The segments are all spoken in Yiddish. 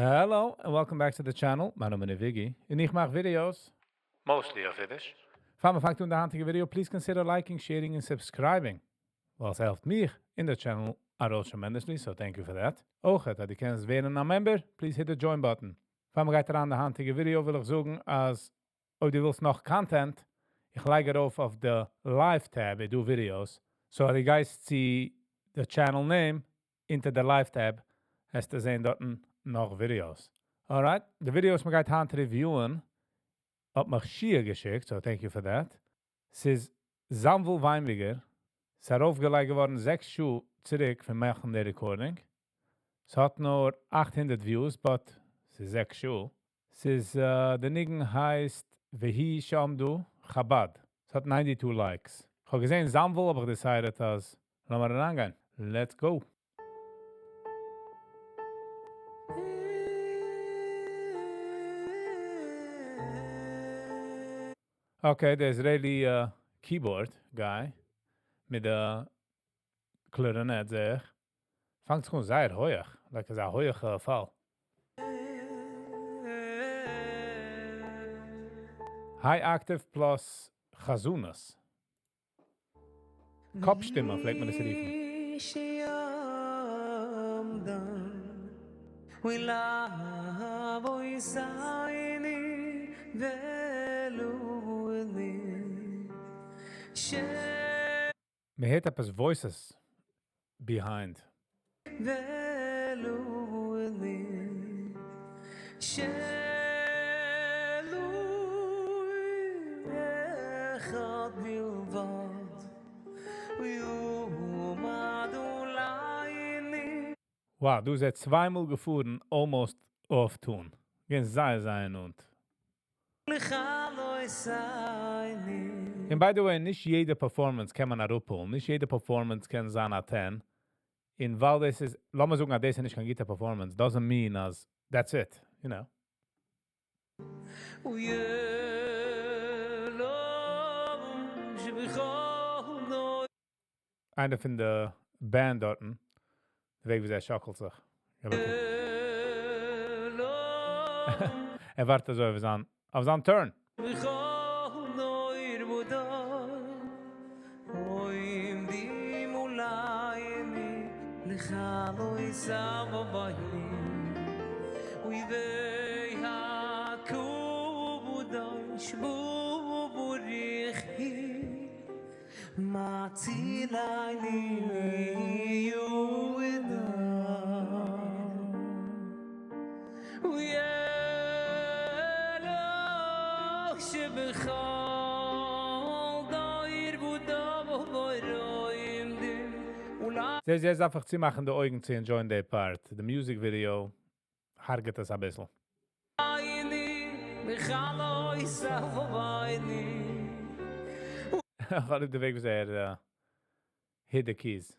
Hello and welcome back to the channel, מיין נאמען איז Viggy און איך מאך videos mostly אויף אידיש. פאר מען פאנגט אן די היינטיגע video, please consider liking, sharing און subscribing, ווייל עס העלפט מיך און די channel ארויס tremendously, so thank you for that. אויך אז דו קענסט ווערן א member, please hit the join button. פאר מען גייט אריין די היינטיגע ווידיאו וויל איך זאגן אז אויב דו ווילסט נאך content, איך לייג ארויף אויף די live tab איז דא videos, so אז דו גייסט צו די channel name אונטער די live tab וועסטו זען דארטן נאך videos. Alright, די ווידיאו וואס מען גייט היינט review ען האט מיך שיע געשיקט, so thank you for that. ס'איז זאנוויל וויינביגער, ס'איז ארויפגעלייגט געווארן זעקס שעה צוריק פון מאכן די recording. ס'האט נאר 800 views, but ס'איז זעקס שעה. ס'איז, די ניגון הייסט והיא שעמדה חבד. ס'האט 92 likes. כ'האב געזען זאנוויל האב איך decided אז לאמיר אריינגיין. Let's go. Okay, דער Israeli keyboard guy מיט די clarinet זעה איך. פאנגט זיך אן זייער הויך, like אזא הויכע פאל. High octave plus חזנות. קאפ שטימע פלעגט מען עס רופן. מען הערט עפעס voices behind. Wow, דא איז ער צוויי מאל געפארן almost off tune. געווען זייער זייער נאנט. און by the way, נישט יעדע performance קען מען אראפהאלן, נישט יעדע performance קען זיין א 10. און ווייל דאס איז, לאמיר זאגן אז דאס איז נישט קיין גוטע performance, doesn't mean אז that's it, you know. איינער פון די band דארטן, די וועג ווי זיי שאקלט זיך. ער ווארט אזוי אויף זיין turn. זיי זיי איינפאך צומאכן די אויגן צו enjoy ען די part. די music video הרג'ט עס אביסל. איך האב ליב די וועג ווי ער hit the keys.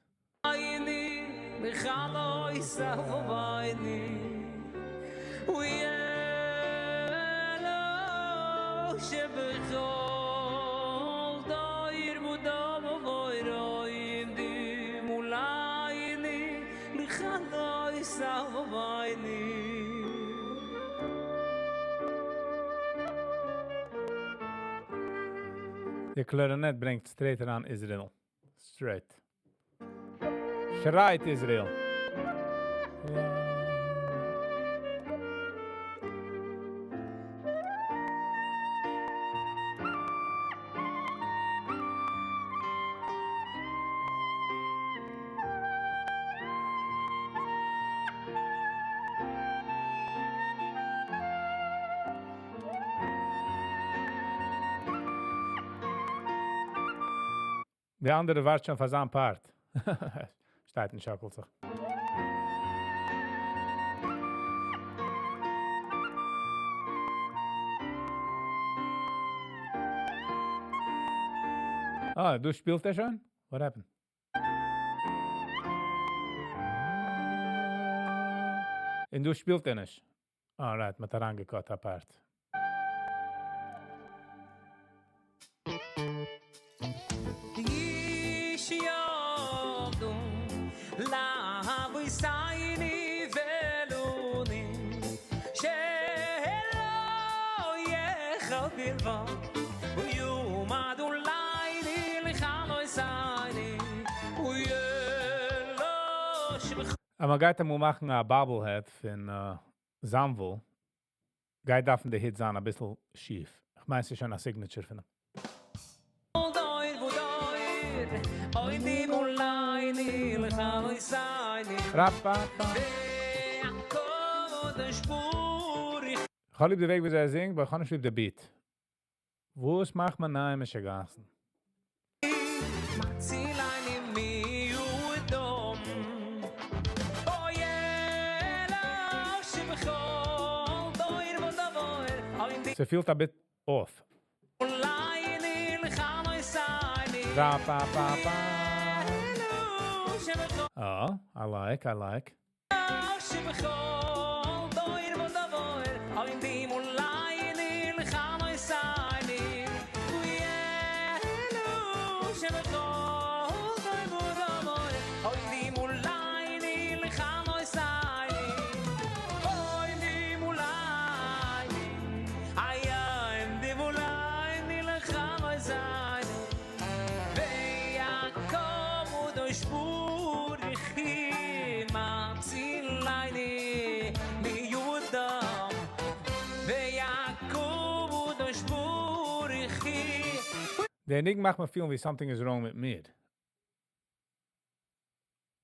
די clarinet ברענגט straight אריין Israel. Straight. שרייט Israel. די אנדערע ווארט שוין פאר זיין part. שטייט און שאקלט זיך. אה, דא שפילט ער שוין? What happened? און דא שפילט ער נישט. Alright, מ'האט אריינגע cut א part. אז מען גייט אמאל מאכן א bobblehead פון זאנוויל, גייט דארפן די היט זיין אביסל שיף. איך מיין ס'איז שוין א signature פון אים. איך האב ליב די וועג וויאזוי ער זינגט, but איך האב נישט ליב די beat. וואס מאכט מען נייע משוגעת'ן? ס'פילט a bit off. Oh, I like, I like. דער ניגון מאכט מיר פילן ווי something is wrong מיט מיר.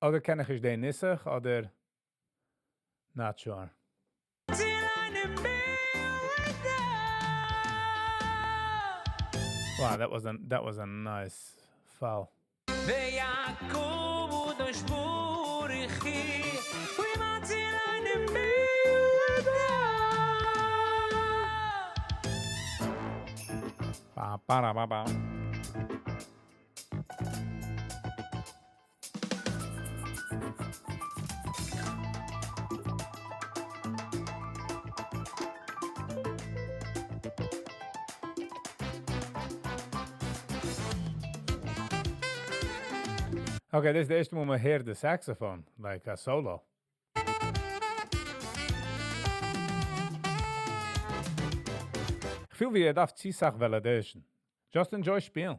אדער קען איך נישט די נוסח, אדער not sure. Wow, that was a nice fall. Ba, ba, da, ba, ba. Okay, דאס איז די ערשטע מאל מען הערט די saxophone, like a solo. איך פיל ווי ער דארף צו סאך validation. Just enjoy שפילן.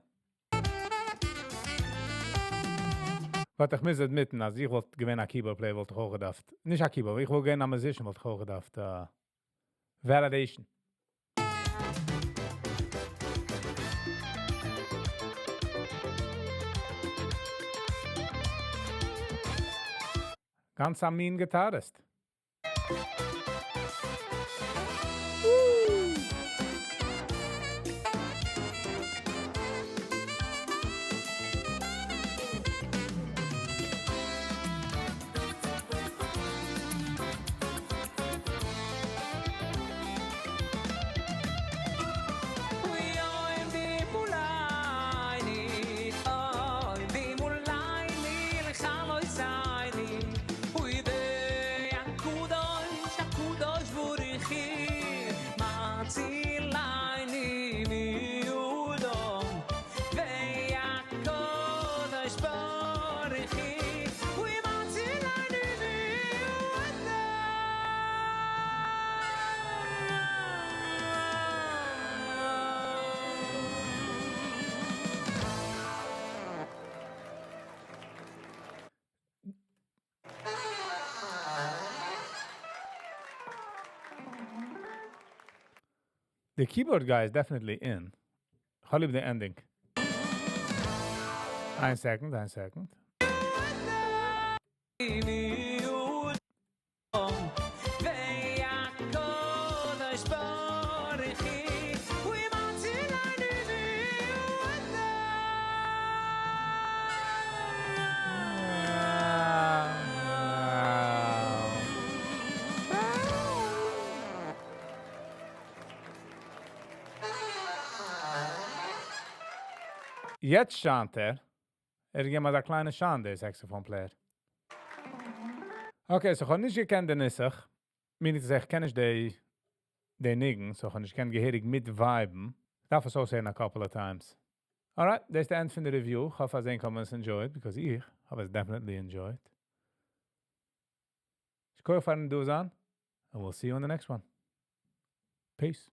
But איך מוז admit ן, אז איך וואלט געווען א keyboard player, וואלט איך אויך געדארפט. נישט א keyboard, איך וואלט געווען א musician, וואלט איך אויך געדארפט validation. גאנץ א מין guitarist. The keyboard guy is definitely in. כ'האב ליב די ending. איין second, איין second. יעצט שיינט ער. ער האט געגעבן אזא קליינע שיין, דער saxophone player. Okay, so איך האב נישט געקענט די נוסח. מיינט איך, איך קען נישט די ניגון, so איך האב נישט געקענט געהעריג מיט vibe ן. איך דארף עס אויסהערן a couple of times. Alright, דאס איז די end פון די review. איך האף אז ענק האבן עס enjoyed, because איך האב עס definitely enjoyed. שכוח פארן דא זיין, and we'll see you in the next one. Peace.